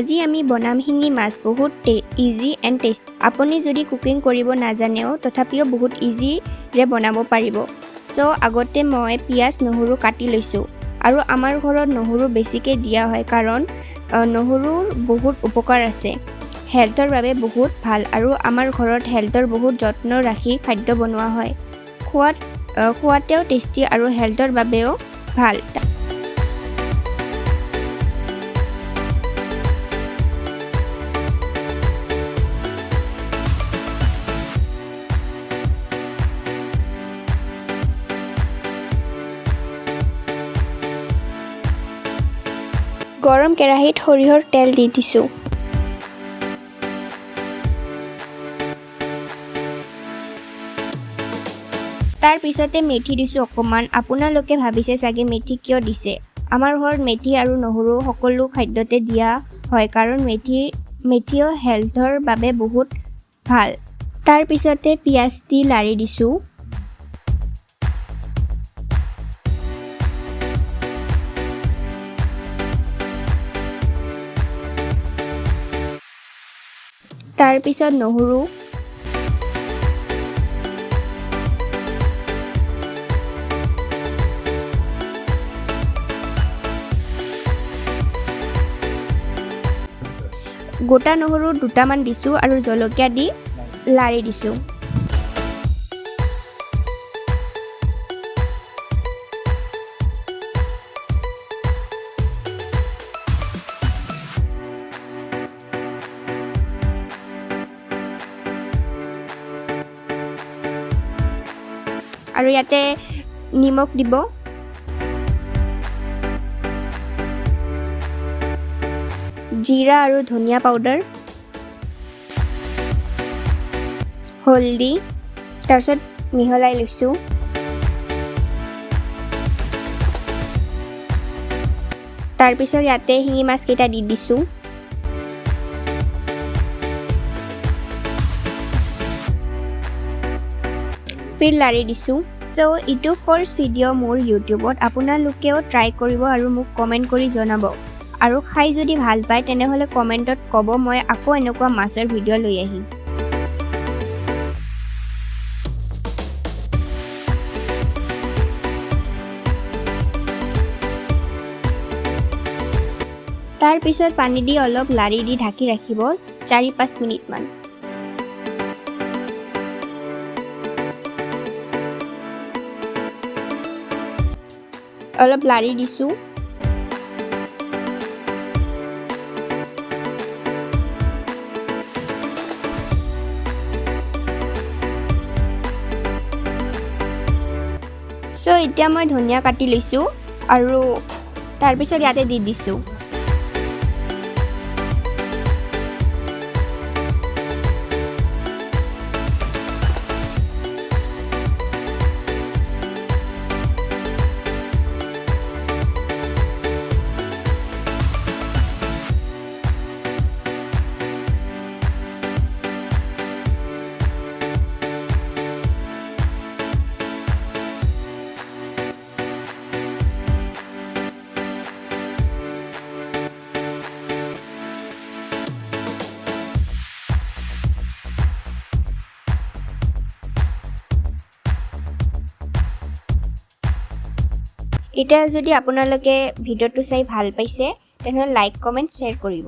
আজি আমি বনাম শিঙি মাছ, বহুত ইজি এণ্ড টেষ্টি। আপুনি যদি কুকিং কৰিব নাজানেও, তথাপিও বহুত ইজিৰে বনাব পাৰিব। চ' আগতে মই পিঁয়াজ, নহৰু কাটি লৈছোঁ আৰু আমাৰ ঘৰত নহৰু বেছিকৈ দিয়া হয়, কাৰণ নহৰুৰ বহুত উপকাৰ আছে, হেল্থৰ বাবে বহুত ভাল। আৰু আমাৰ ঘৰত হেল্থৰ বহুত যত্ন ৰাখি খাদ্য বনোৱা হয়। খোৱাতেও টেষ্টি আৰু হেল্থৰ বাবেও ভাল। গৰম কেৰাহীত সৰিয়হৰ তেল দি দিছোঁ। তাৰ পিছতে মেথি দিছোঁ অকণমান। আপোনালোকে ভাবিছে চাগে মেথি কিয় দিছে। আমাৰ ঘৰত মেথি আৰু নহৰু সকলো খাদ্যতে দিয়া হয়, কাৰণ মেথিও হেল্থৰ বাবে বহুত ভাল। তাৰ পিছতে পিঁয়াজ দি লাৰি দিছোঁ। তাৰপিছত নহৰু, গোটা নহৰু দুটামান দিছোঁ আৰু জলকীয়া দি লাৰি দিছোঁ। আৰু ইয়াতে নিমখ দিব। জিৰা আৰু ধনিয়া পাউডাৰ, হলদি, তাৰপিছত মিহলাই লৈছোঁ। তাৰপিছত ইয়াতে শিঙি মাছকেইটা দি দিছোঁ। ফিৰ লাৰি দিছোঁ। এইটো ফাৰ্ষ্ট ভিডিঅ' মোৰ ইউটিউবত, আপোনালোকেও ট্ৰাই কৰিব আৰু মোক কমেণ্ট কৰি জনাব। আৰু খাই যদি ভাল পায় তেনেহ'লে কমেণ্টত ক'ব, মই আকৌ এনেকুৱা মাছৰ ভিডিঅ' লৈ আহিম। তাৰপিছত পানী দি অলপ লাৰি দি ঢাকি ৰাখিব 4-5 মিনিটমান। অলপ লাৰি দিছোঁ। এতিয়া মই ধনিয়া কাটি লৈছোঁ আৰু তাৰপিছত ইয়াতে দি দিছোঁ। এতিয়া যদি আপোনালোকে ভিডিঅ'টো চাই ভাল পাইছে তেনেহ'লে লাইক, কমেণ্ট, শ্বেয়াৰ কৰিব।